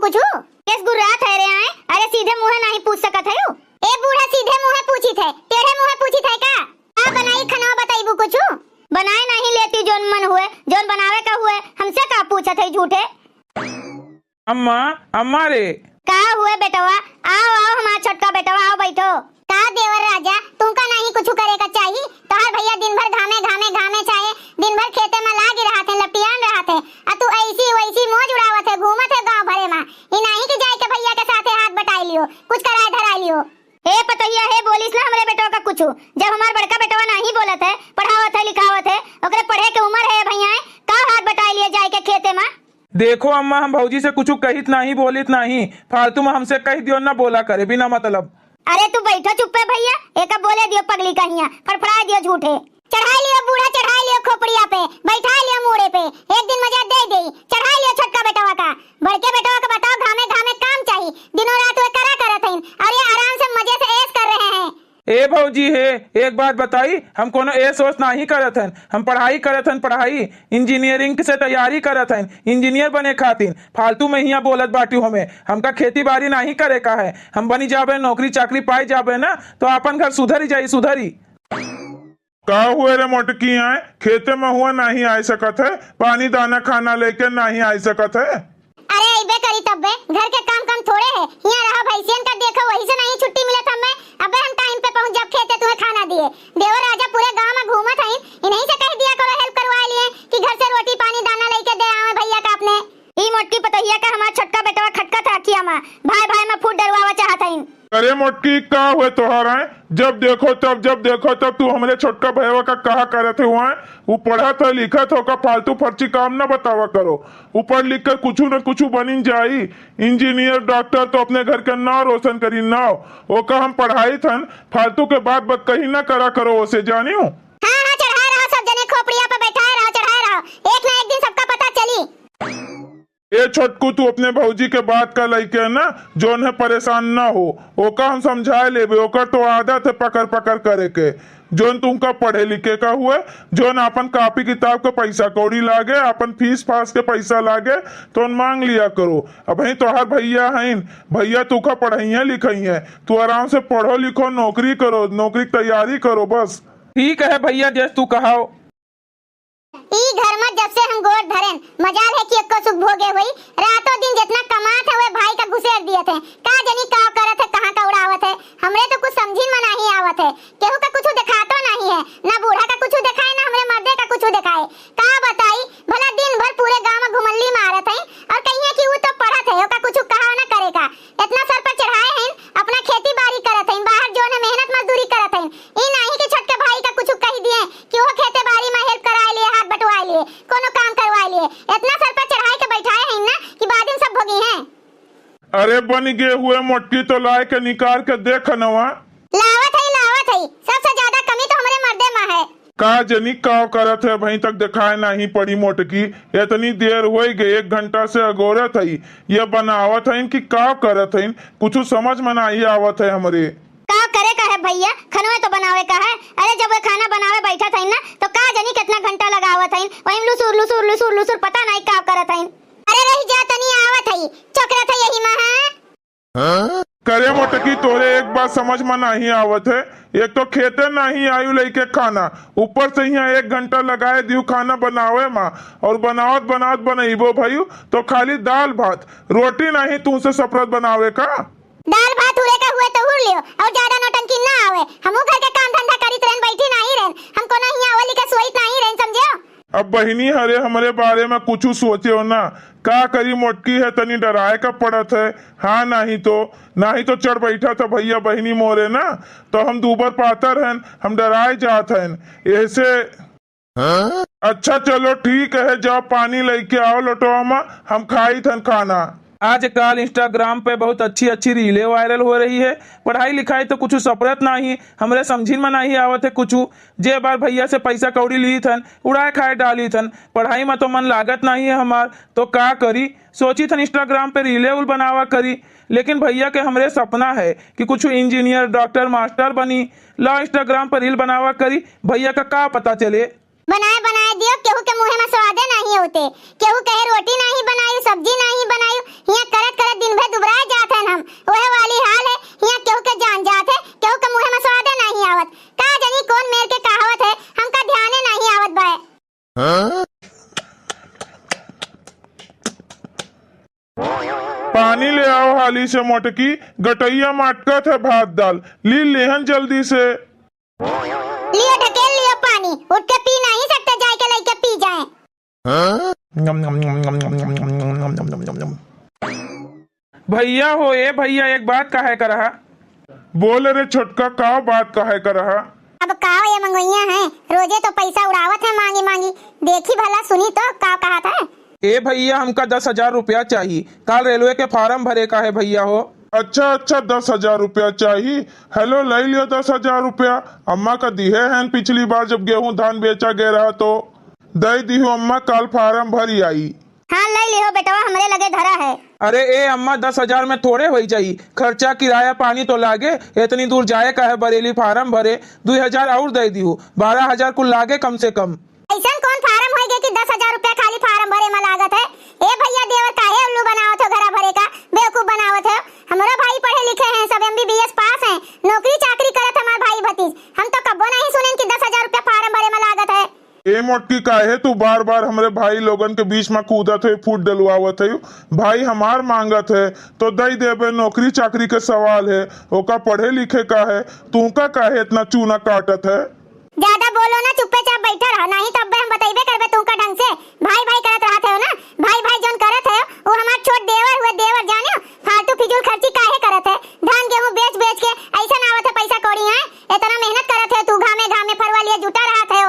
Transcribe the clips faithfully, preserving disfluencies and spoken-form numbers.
कुछु? केस गुर्रात है रे आए? अरे सीधे मुँहे नाहीं पूछ सकत है यू? ए बूढ़ा, सीधे मुँहे पूछित है, टेढ़े मुँहे पूछित है का? का बनाई खनवा, बतइबू कुछु? बनाए नाहीं लेती, जौन मन हुए, जौन बनावे का हुए, हमसे का पूछत है झूठे? अम्मा, अम्मा रे। का हुए बेटवा? आओ, आओ हमार छोटका बेटवा, आओ बैठो। का देवर राजा, तुमका नाहीं कुछु करे का चाही? तोहार भइया दिन भर घामे, घामे, घामे चाहे दिन भर खेते मा लागी रहत है, लपटियान रहत है, आ तू ऐसी वैसी मौज उड़ावत है, घूमत है गाँव भरे मा। ई नाहीं कि जाए के भइया के साथे हाथ बटाई लियो, कुछ कराए धराई लियो। हे पतोहिया, हे बोलिस ना हमरे बेटवा का कुछु। जब हमार बड़का बेटवा नाहीं बोलत है, पढ़ावत है, लिखावत है, ओकरे पढ़े के उमर है भइया, का हाथ बटाई लियो जाए के खेते मा? देखो अम्मा, हम भौजी से कुछु कहित नाहीं, बोलित नाहीं, फालतू मा हमसे कहि दियो ना बोला करे बिना मतलब। अरे तू बैठो चुप्पे भइया, एका बोले दियो पगली कहिया, फड़फड़ाए दियो झूठे। चढ़ाई लियो बूढ़ा, चढ़ाई लियो खोपड़िया पे, बैठाई लियो मूड़े पे, एक दिन मजा दे देई। चढ़ाई लियो छोटका बेटवा का, बड़के बेटवा का बताओ, घामे घामे काम चाही, दिनों रात वे करा करत हईन, और ये आराम से मजे से ऐश कर रहे हैं। ए भौजी हे, एक बात बताई, हम कोनो ऐश वैश नाहीं करत हन, हम पढ़ाई करत हन, पढ़ाई, इंजीनियरिंग से तैयारी करत हन, इंजीनियर बने खातिर। फालतू मा हियाँ बोलत बाटिउ हमें, हमका खेती बारी नाहीं करे का है, हम बनी जाबे, नौकरी चाकरी पाई जाबे ना, तो आपन घर सुधरी जाई, सुधरी। का हुए रे मोटकी, आए खेते मा हुआ नाहीं आए सकत है, पानी दाना खाना लइके नाहीं आए सकत है? अरे अइबे करी तब्बे, घर के काम काम थोड़े है, हियाँ रहा भैंसियन का देखो, वही से नाहीं छुट्टी मिलत हमें। अबे हम टाइम पे पहुँच जाब खेते, तुम्हें खाना दिए। देवर राजा पूरे गाँव मा घूमत हईन, इन्हीं से कहि दिया करो हेल्प करवाए लिए कि घर से रोटी पानी दाना लइके दे आवे भइया का अपने। ई मोटकी पतोहिया का हमार छोटका बेटवा खटकत है अखिया मा, भाई भाई मा फूट डरवावा चाहत हईन। अरे मोटकी, का हुए तोहार आए? जब देखो तब, जब देखो तब तू हमरे छोटका भइया का कहा करत है हुआ है? उ पढ़त है, लिखत है, ओका फालतू फर्ची काम न बतावा करो। उ पढ़ लिख कर कुछु न कुछु बनिन जाई, इंजीनियर, डॉक्टर, तो अपने घर के नाव रोशन करी, नाव। ओका हम पढ़ाई थन, फालतू के बात बतकही न करा करो ओसे, जानियो? हाँ, हाँ, चढ़ाए रहो सब जने खोपड़िया पे, बैठाए रहो, चढ़ाए रहो, एक ना एक दिन सबका पता चली। ए छोटकू, तू अपने भौजी के बात का लइके ना, जौन है परेशान ना हो, ओका हम समझाए लेबे। ओकर तो आदत है पकड़ पकड़ करे के। जौन तुमका पढ़े लिखे का हुए, जौन आपन कापी किताब के पैसा कौड़ी लागे, आपन फीस फास के पैसा लागे, तौन मांग लिया करो। अबहीं तोहार भइया हईन, भइया तुका पढ़इहें लिखइहें। तू आराम से पढ़ो लिखो, नौकरी करो, नौकरी की तैयारी करो बस। ठीक है भइया, जैस तू कहाओ। ई घर मा जब से हम गोड़ धरेन, मजाल है कि एक्को सुख भोगे होई। रातों दिन जितना कमात है, वे भाई का घुसेर दियत है। का जनी का करत है, कहाँ का उड़ावत है, हमरे तो कुछ समझिन मा नाहीं आवत है। केहू का कुछ देखातो नाहीं है, ना बूढ़ा का कुछ देखाए, ना हमरे मर्दे का कुछ देखाए। का बताई, भला दिन भर पूरे गाँव मा घुमल्ली मारत है और कहिए कि ऊ तो पढ़त है, ओका कुछ कहा ना करे का। इतना सर पर चढ़ाए हैं, अपना खेती बारी करत हैं, बाहर जौन है मेहनत मजदूरी करत हैं। ई नाहीं कि छोटके भाई का कुछ कहि दिए कि वो खेते बारी मा हेल्प कराए लिए, हाथ बटवाए लिए, कोनो काम करवाए लिए। इतना सर पर चढ़ाए के बैठाए हैं ना कि बाद में सब भोगी हैं। अरे बन गए हुए मोटकी, तो लाए के निकाल के देख नवा। लावत है, लावत है, सबसे ज्यादा कमी तो हमरे मर्दे मा है। का जनी का करत है, अबहीं तक देखाए नाहीं पड़ी मोटकी। इतनी देर होइ गई, एक घंटा से अगोरत है, ये बनावत है कि का करत है, कुछ समझ में नाहीं आवत है हमरे। का करे का है भइया, खनवे तो बनावे का है। अरे जब वे खाना बनावे बैठत हईन ना, तो का जनी कितना घंटा लगावत हईन, वहीं लुसुर, लुसुर, लुसुर, लुसुर, पता नाहीं का करत हईन। अरे रहि जा, तनी आवत हई, चकरत है यही मा, हाँ? करे मोटकी, तोरे एक बात समझ में नाहीं आवत है, एक तो खेते नाहीं आयु लइके खाना, ऊपर से हियाँ एक घंटा लगाए दिहु खाना बनावे मा, और बनावत बनावत बनइबो भइयु तो खाली दाल भात, रोटी नाहीं तुमसे सपरत बनावे का। दाल भात हुरे का हुए तो हुर लियो, और ज्यादा नौटंकी ना आवे। हमहू घर के काम धंधा करित रहन, बैठी नाहीं रहन, हम कोनो हियाँ ओली के सोइत नाहीं रहन, समझ्यो? अब बहिनी हरे हमरे बारे में कुछ सोच्यो ना, का करी मोटकी है, तनी डराए का पड़त है। हाँ, नाहीं तो, नाहीं तो चढ़ बैठा था भइया बहिनी मोरे ना, तो हम दूबर पातर हन, हम डराए जात हन, ऐसे। अच्छा चलो ठीक है, जाओ पानी लइके आओ लोटवा मा, हम खाइत हन खाना। आजकल Instagram पे बहुत अच्छी अच्छी रीलें वायरल हो रही है। पढ़ाई लिखाई तो कुछ सपरत नाहीं, हमरे समझिन में नाहीं आवत है कुछ। जे बार भइया से पैसा कौड़ी लीत हन, उड़ाए खाए डालित हन। पढ़ाई मा तो मन लागत नाहीं है हमार, तो का करी? सोचित हन Instagram पे रीले उल बनावा करी, लेकिन भइया के हमरे सपना है कि कुछ इंजीनियर, डॉक्टर, मास्टर बनी। ला Instagram पे रील बनावा करी, भइया का का पता चले। बनाए बनाए दियो, केहू के मुँहे मा स्वादे नाहीं होते। केहू कहे रोटी नाहीं बनायु, सब्जी नाहीं बनायु, हियाँ करत करत पानी ले आओ हाली से मोटकी, गटइया मा अटकत है भात दाल, ली लेहन जल्दी से। लियो ढकेल लियो पानी, उठ के पी नहीं सकते, जाए के लइके पी जाए। हाँ? भइया हो, ए भइया, एक बात कहे का रहा। बोल रे छोटका, का बात कहे का रहा? अब का ये मंगोइया है, रोजे तो पैसा उड़ावत है मांगी मांगी, देखी भला सुनी तो का कहत है। ए भइया, हमका दस हजार रुपया चाही, काल रेलवे के फार्म भरे का है भइया हो। अच्छा अच्छा, दस हजार रुपया चाही। हेलो, लइ लियो दस हजार रुपया, अम्मा का दिहे हैं पिछली बार जब गेहूं धान बेचा गए रहा तो। दइ दिहु अम्मा, काल फार्म भरि आई। हाँ, लइ लिहो बेटवा, हमरे लगे धरा है। अरे ए अम्मा, दस हजार में थोड़े होइ जाई, खर्चा किराया पानी तो लागे, इतनी दूर जाए का है बरेली फार्म भरे, दुइ हजार और दइ दिहु, बारह हजार कुल लागे कम से कम। अइसन कौन फार्म होइ गए कि दस हजार रुपया खाली फार्म भरे में लागत है? ए भइया देवर, काहे उल्लू बनावत हो घरा भरे का, बेवकूफ बनावत हो? हमरो भाई पढ़े लिखे हैं, सब एमबीबीएस पास हैं, नौकरी चाकरी करत हमार भाई भतीज, हम तो कब्बो नहीं सुनेन कि दस हजार रुपया फार्म भरे में लागत है। ए मोटकी, काहे तू बार बार हमरे भाई लोगन के बीच में कूदत है, फूट डलवावत है? भाई हमार मांगत है तो दइ देबे, नौकरी चाकरी के सवाल है, ओका पढ़े लिखे का है, तू का काहे इतना चूना काटत है? ज्यादा बोलो ना, चुप्पे चाप बैठा रहो, नहीं तो अब्बे हम बतइबे करबे तुमका ढंग से। भाई भाई करत रहत हो ना, भाई भाई जोन करत हो, वो हमार छोट देवर हुए, देवर जाने, फालतू फिजूल खर्ची काहे करत है? धान गेहूं बेच बेच के अइसन आवत है पैसा कौड़ी, हैं? इतना मेहनत करत हो तू, घामे घामे फरवा लिए जुटा रहत हो,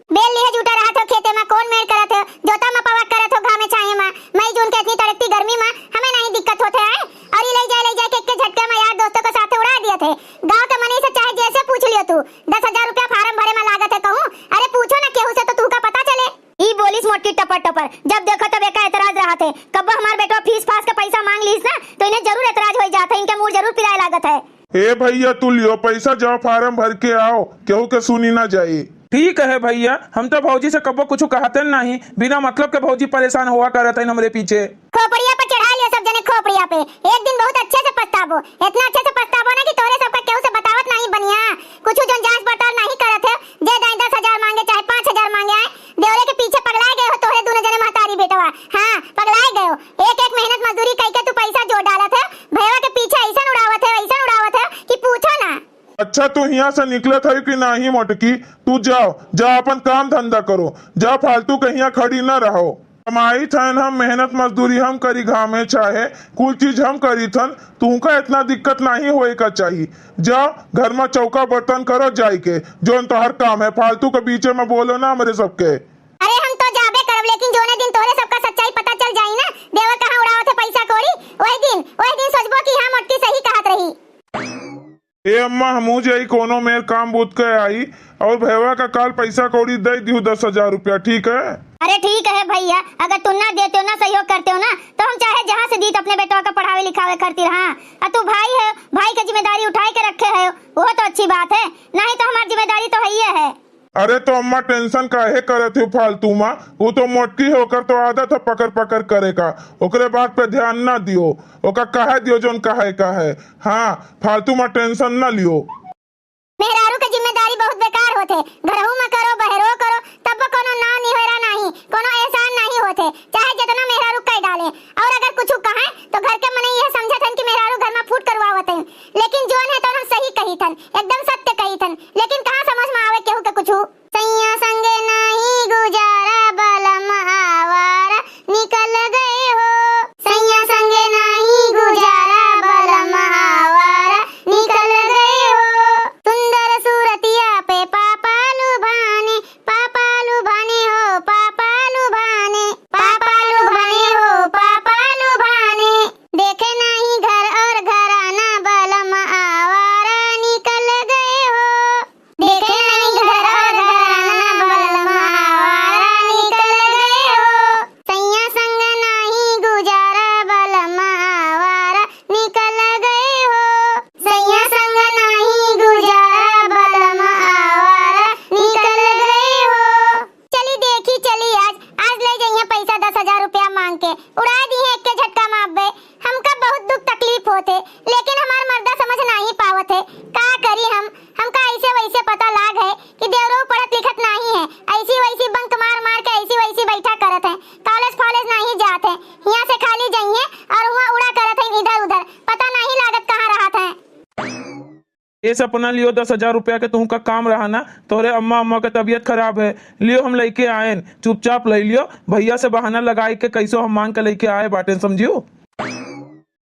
बेल लिए जुटा रहत हो, खेते में कौन मेड़ करत हो, जोता मपावा करत हो, घामे छाहे में, मई जून के इतनी तड़कती गर्मी में हमें नहीं दिक्कत होत है, हैं? और ये लइ जाए, लइ जाए के एक के झटके में यार दोस्तों के साथ उड़ा दिए थे। गांव के मनई से चाहे जैसे पूछ लियो तू, दस हजार रुपया फार्म भरे में लागत है कहूँ? अरे पूछो ना केहू से तो तू का पता चले। ई बोलिस मोटकी टपर टपर, जब देखो तब एका एतराज रहत है। कब्बो हमार बेटवा फीस फास के पैसा मांग लीस ना तो इन्हें जरूर एतराज होइ जात है, इनके मूड़ जरूर पिराए लागत है। ए भइया, तू लियो पैसा, जाओ फार्म भर के आओ, केहू के सुनी ना जाई। ठीक है भइया, हम तो भौजी से कब्बो कुछ कहते नहीं, बिना मतलब के भौजी परेशान हुआ करत है हमरे पीछे। खोपड़िया पे चढ़ा लियो सब जने, खोपड़िया पे। एक दिन बहुत अच्छे से पछताबो, इतना अच्छे से पछताबो ना कि तोहरे सबका केहू से बतावत नहीं बनिया। कुछ जोन जांच पड़ताल नहीं करत है, जे दाई दस हजार मांगे चाहे पाँच हजार मांगे, आए देवरे के पीछे पगलाए गए हो तोहरे दोनों जने महतारी बेटवा। हाँ, पगलाए गए हो। एक एक मेहनत मजदूरी कइके तू पैसा जोड़ डालत है, भैया के पीछे अइसन उड़ावत है, अइसन उड़ावत है कि पूछो ना। अच्छा, तू हियां से निकलत है कि नहीं मोटकी? तू जाओ, जा अपन काम धंधा करो, जा फालतू के हियां खड़ी ना रहो। कमाई थन हम, मेहनत मजदूरी हम करी, घामे छाहे कुल चीज हम करी थन, तुमका इतना दिक्कत नहीं होए का चाही। जा घर में चौका बर्तन करो जाई के, जोन तोहर काम है, फालतू के बीचे में बोलो ना हमरे सबके। अरे हम तो जाबे करब, लेकिन जोने दिन तोहरे सबका सच्चाई पता चल जाई ना, देवर कहाँ उड़ावत है पैसा कौड़ी, वही दिन, वही दिन सोचबो कि हाँ मोटकी सही कहत रही। ए अम्मा, हमहू जाई कोनो मेर काम बूत के आई, और भैया का काल पैसा कौड़ी दे दिहु दस हजार रुपया, ठीक है? अरे ठीक है भैया, अगर तुम ना देते हो ना, सहयोग करते हो ना, तो हम चाहे जहाँ से दीत अपने बेटवा का पढ़ावे लिखावे खातिर। हाँ, और तू भाई है, भाई के जिम्मेदारी उठाए के रखे है, वो तो अच्छी बात है, नहीं तो हमार जिम्मेदारी तो है ही है। अरे तो अम्मा tension काहे करत हो फालतू मा? वो तो मोटकी है, ओकर तो आदत है पकड़ पकड़ करे का, ओकरे बात पे ध्यान ना दियो, ओका कहे दियो जोन कहे का है। हाँ, फालतू मा tension ना लियो। मेहरारू के जिम्मेदारी बहुत बेकार होत है, घरहू मा करो, बहरो करो, तब कोनो नाव निहोरा नहीं, कोनो एहसान नहीं होत है, चाहे जितना मेहरारू कह डाले। और अगर कुछ कहे तो घर के मनई यह समझत हन कि मेहरारू घर मा फूट करवावत है, लेकिन जोन है तो हम सही कही थन, एकदम सत्य कही थन। लेकिन कहाँ समझ में आवे केहू के कुछु। सैया संगे नाही गुजारा, बलम आवारा निकल गए हो। सैया संगे नाही गुजारा, बलम आवारा निकल गए हो। सुंदर सूरतिया पे पापा लुभाने, पापा लुभाने हो, पापा लुभाने, पापा लुभाने हो, पापा लुभाने। देखे नाही घर और घराना, बलम आवारा निकल गए हो। देखे नाही घर और घराना, बलम आवारा निकल गए हो। सैया संग नाही गुजारा, बलम आवारा निकल गए हो। सैया संग नाही गुजारा, बलम आवारा निकल गए हो। चली देखी, चली आज, आज ले जइहे पैसा दस हजार रुपया मांग के, उड़ा दिहे एक के झटका मा अब्बे। हमका बहुत दुख तकलीफ होत है, लेकिन हमार मर्दा समझ नाही पावत है। का करी हम, हमका ऐसे वैसे पता लाग है कि देवरो पढ़त लिखत नाही है, ऐसी वैसी bunk मार मार के ऐसी वैसी बैठा करत है, college फॉलेज नाही जात है, हियां से खाली जइहे और हुआं उड़ा कर ए सपना, लियो दस हजार रुपया के तुहका काम रहा ना, तोहरे अम्मा, अम्मा के तबियत खराब है, लियो हम लइके आएन, चुपचाप लइ लियो, भइया से बहाना लगाइ के कइसो हम माँग के लइके आए बाटेन, समझियो।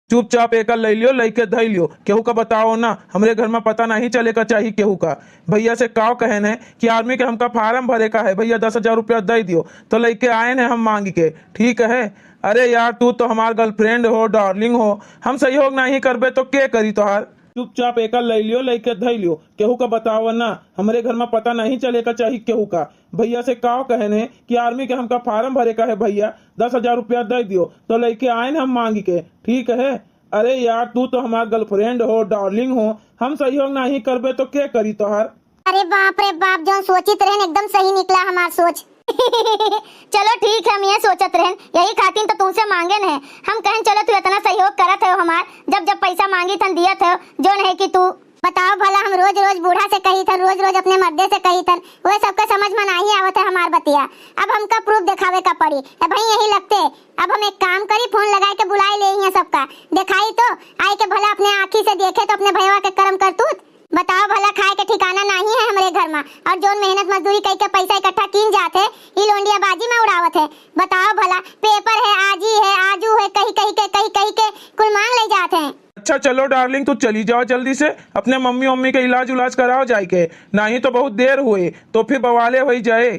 चुपचाप एका लइ लियो, लइके धइ लियो, केहू का बताओ ना, हमरे घर मा पता नाहीं चले का चाही केहू का। भइया से काव कहेन है कि army के हमका form भरे का है भइया, दस हजार रुपया दइ दियो, तो लइके आएन है हम माँगि के, ठीक है। अरे यार, तू तो हमार girlfriend हो, darling हो, हम सहयोग नाहीं करबे तो के करी तोहार? चुपचाप एका लइ लियो, लइके धइ लियो, केहू का बताओ ना, हमरे घर मा पता नाहीं चले का चाही केहू का। भइया से काव कहेन है कि army के हमका form भरे का है भइया, दस हजार रुपया दइ दियो, तो लइके आएन हम माँगि के, ठीक है। अरे यार, तू तो हमार girlfriend हो, darling हो, हम सहयोग नाहीं करबे तो के करी तोहार? अरे बाप रे बाप, जौन सोचित रहेन एकदम सही निकला हमार सोच। चलो ठीक है, हम ये सोचत रहेन, यही खातिर तो तुमसे माँगेन है। हम कहेन चलो तू इतना सहयोग करत हो हमार, जब जब पैसा माँगित हन दियत हो, जौन है कि तू बताओ भला, हम रोज रोज बूढ़ा से कहित हन, रोज रोज अपने मर्दे से कहित हन, वह सबके समझ मा नाहीं आवत है हमार बतिया। अब हमका proof देखावे का पड़ी। ए भाई, यही लगते, अब हम एक काम करी, phone लगाइ के बुलाइ लेई हियाँ सबका, देखाई तो, आइ के भला अपने आँखी से देखे तो अपने भइया के करम करतूत। बताओ भला, खाए के ठिकाना नाहीं है हमरे घर मा, और जौन मेहनत मजदूरी कइ के पैसा इकट्ठा कीन जात है, ई लोंडियाबाजी मा उड़ावत है। बताओ भला, paper है, आजी है, आजू है, कहि कहि के, कहि कहि के कुल माँग लइ जात है। अच्छा चलो darling, तू चली जाओ जल्दी से, अपने मम्मी उम्मी के इलाज उलाज कराओ जाइ के, नाहीं तो बहुत देर हुए तो फिर बवाले होइ जाए।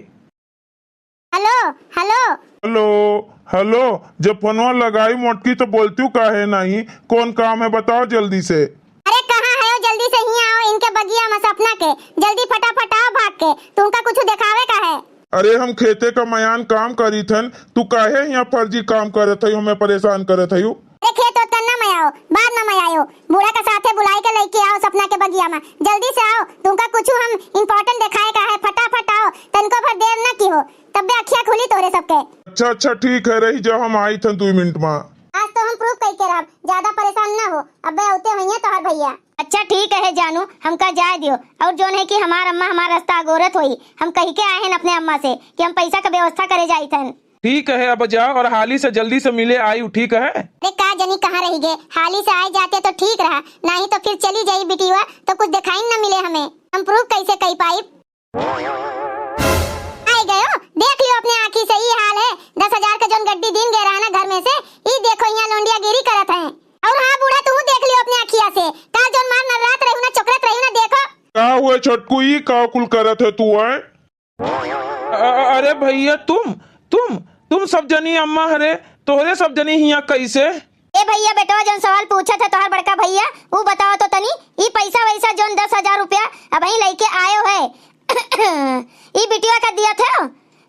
Hello, hello। Hello, hello। जब फोनवा लगाई मोटकी तो बोलती हूँ काहे नाहीं, कौन काम है बताओ जल्दी से। अरे कहाँ है, जल्दी से हियाँ आओ, इनके बगिया मा सपना के, जल्दी फटाफट आओ भाग के, तुमका कुछ देखावे का है। अरे हम खेते का मयान काम करीत हन, तू काहे हियाँ फर्जी काम करत हई, हमें परेशान करत हई। अरे खेत ओत का ना मयाओ, बाद मा मयाओ, बूढ़ा का साथे बुलाइ के लइके आओ सपना के बगिया मा, जल्दी से आओ, तुमका कुछ हम important देखाए का है, फटाफट आओ, तनको भर देर ना किहो, तब्बे अखिया खुली तोहरे सबके। अच्छा अच्छा ठीक है, रही जा, हम आइत हन दुइ मिनट मा। आज तो हम proof कइ के रहब, ज्यादा परेशान ना हो, अब्बे अउते होइहैं तोहार भइया। अच्छा ठीक है जानू, हमका जाए दियो, और जौन है कि हमार अम्मा हमार रस्ता अगोरत होई, हम कहि के आए हन अपने अम्मा से कि हम पैसा का व्यवस्था करे जाइत हन। ठीक है, अब जाओ और हाली से जल्दी से मिले आइउ, ठीक है? अरे का जनी कहाँ रहि गए, हाली से आइ जाते तो ठीक रहा, नाहीं तो फिर चली जाई बिटिया तो कुछ देखाइन न मिले हमें, हम proof कइसे कइ पाइब? आइ गयो, देख लियो अपने आँखी से, ई हाल है, दस हजार का जौन गड्डी दीन गए रहा ना घर में से, ई देखो हियाँ लोंडियागिरी करत हैं। और हाँ बूढ़ा, तू देख लियो अपने आँखिया से, का जौन मार नर्रात रही ना, चोकरत रही ना, देखो। का हुए छोटकू, ई का कुल करत है तू, आय? अ-, अ-, अरे भइया, तुम, तुम, तुम सब जनी अम्मा हरे, तोहरे सब जनी हियाँ कइसे? ए भइया, बेटवा जौन सवाल पूछत है तोहार बड़का भइया, ऊ बताओ तो तनी, ई पैसा वैसा जौन दस हजार रुपया अबहीं लइके आयो है, ई बिटिया का दियत है?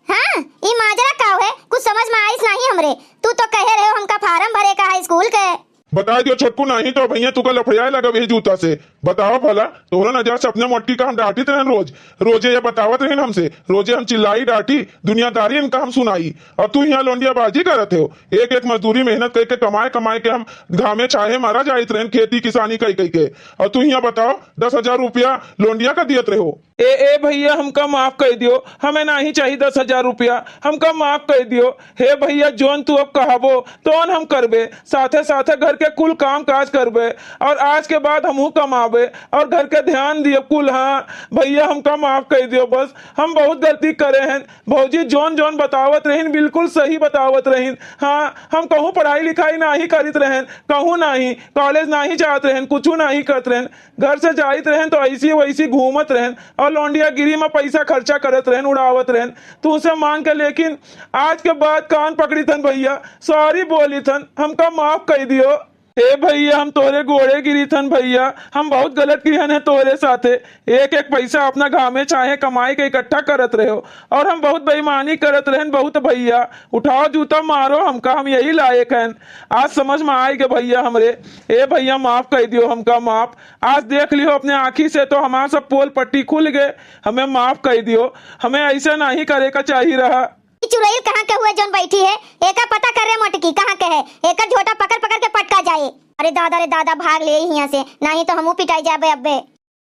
हाँ, ई माजरा का है? कुछ समझ मा आइस नाहीं हमरे। तू तो कहे रहे हो हमका फारम भरे का है स्कूल के। बताइ दियो छोटकू, नाहीं तो भइया तू का लफड़ियाए लगब यही जूता से। बताओ भला, तोहरा नजर से अपने मोटकी का हम डांटित रहन रोज, रोजे ये बतावत रहन हमसे, रोजे हम चिल्लाई डांटी, दुनियादारी इनका हम सुनाई, और तू हियाँ लोंडियाबाजी करत हो। एक एक मजदूरी मेहनत कइके कमाए कमाए के हम घामे छाहे मरा जाइत रहन खेती किसानी कइ कइ के, और तू हियाँ बताओ दस हजार रुपया लोंडिया का दियत रहो। ए, ए भइया, हमका माफ कइ दियो, हमें नाहीं चाही दस हजार रुपया, हमका माफ कइ दियो। हे भइया, जौन तू अब कहबो, तौन हम करबे, साथे साथे घर के कुल काम काज करबे, और आज के बाद हमहू कमाबे और घर के ध्यान दियो कुल। हाँ भइया, हमका माफ कइ दियो, बस हम बहुत गलती करे हैं। भौजी जौन जौन बतावत रहिन, बिल्कुल सही बतावत रहिन। हाँ, हम कहूँ पढ़ाई लिखाई नाहीं करित रहन, कहूँ नाहीं, college नाहीं जात रहन, कुछू नाहीं करत रहन। घर से जाइत रहन तो ऐसी वैसी घूमत रहन और लौंडियागिरी मा पैसा खर्चा करत रहन, उड़ावत रहन तुमसे माँग के। लेकिन आज के बाद कान पकड़ित हन भइया, sorry बोलित हन, हमका माफ कइ दियो। हे भइया, हम तोहरे गोड़े गिरित हन भइया, हम बहुत गलत किहन है तोहरे साथे। एक एक पैसा अपना घामे छाहे कमाई के इकट्ठा करत रहो और हम बहुत बेईमानी करत रहन बहुत भइया। उठाओ जूता मारो हमका, हम यही लायक हन। आज समझ मा आइ गे भइया हमरे। ए भइया, माफ कइ दियो हमका, माफ। आज देख लियो अपने आँखी से तो हमार सब पोल पट्टी खुल गे। हमें माफ कइ दियो, हमें ऐसा नाहीं करे का चाही रहा। ई चुड़ैल कहाँ के हुए जौन बैठी है? एका पता कर रे मोटकी, कहाँ के है? एकर झोटा पकड़ पकड़ के पटका जाए। अरे दादा रे दादा, भाग ले हियाँ से, नाहीं तो हमहू पिटाई जाबे अब्बे।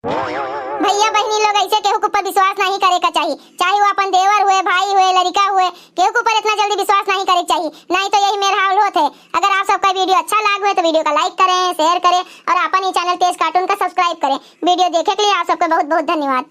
भइया बहिनी लोग, ऐसे केहू के ऊपर विश्वास नाहीं करे का चाही, चाहे वो अपन देवर हुए, भाई हुए, लड़िका हुए, केहू के ऊपर इतना जल्दी विश्वास नाहीं करे के चाही, नाहीं तो यही मेर हाल होत है। अगर आप सबका video अच्छा लाग हुए तो video का like करें, share करें और अपन ही channel तेज cartoon का subscribe करें। Video देखे के लिए आप सबको बहुत बहुत धन्यवाद।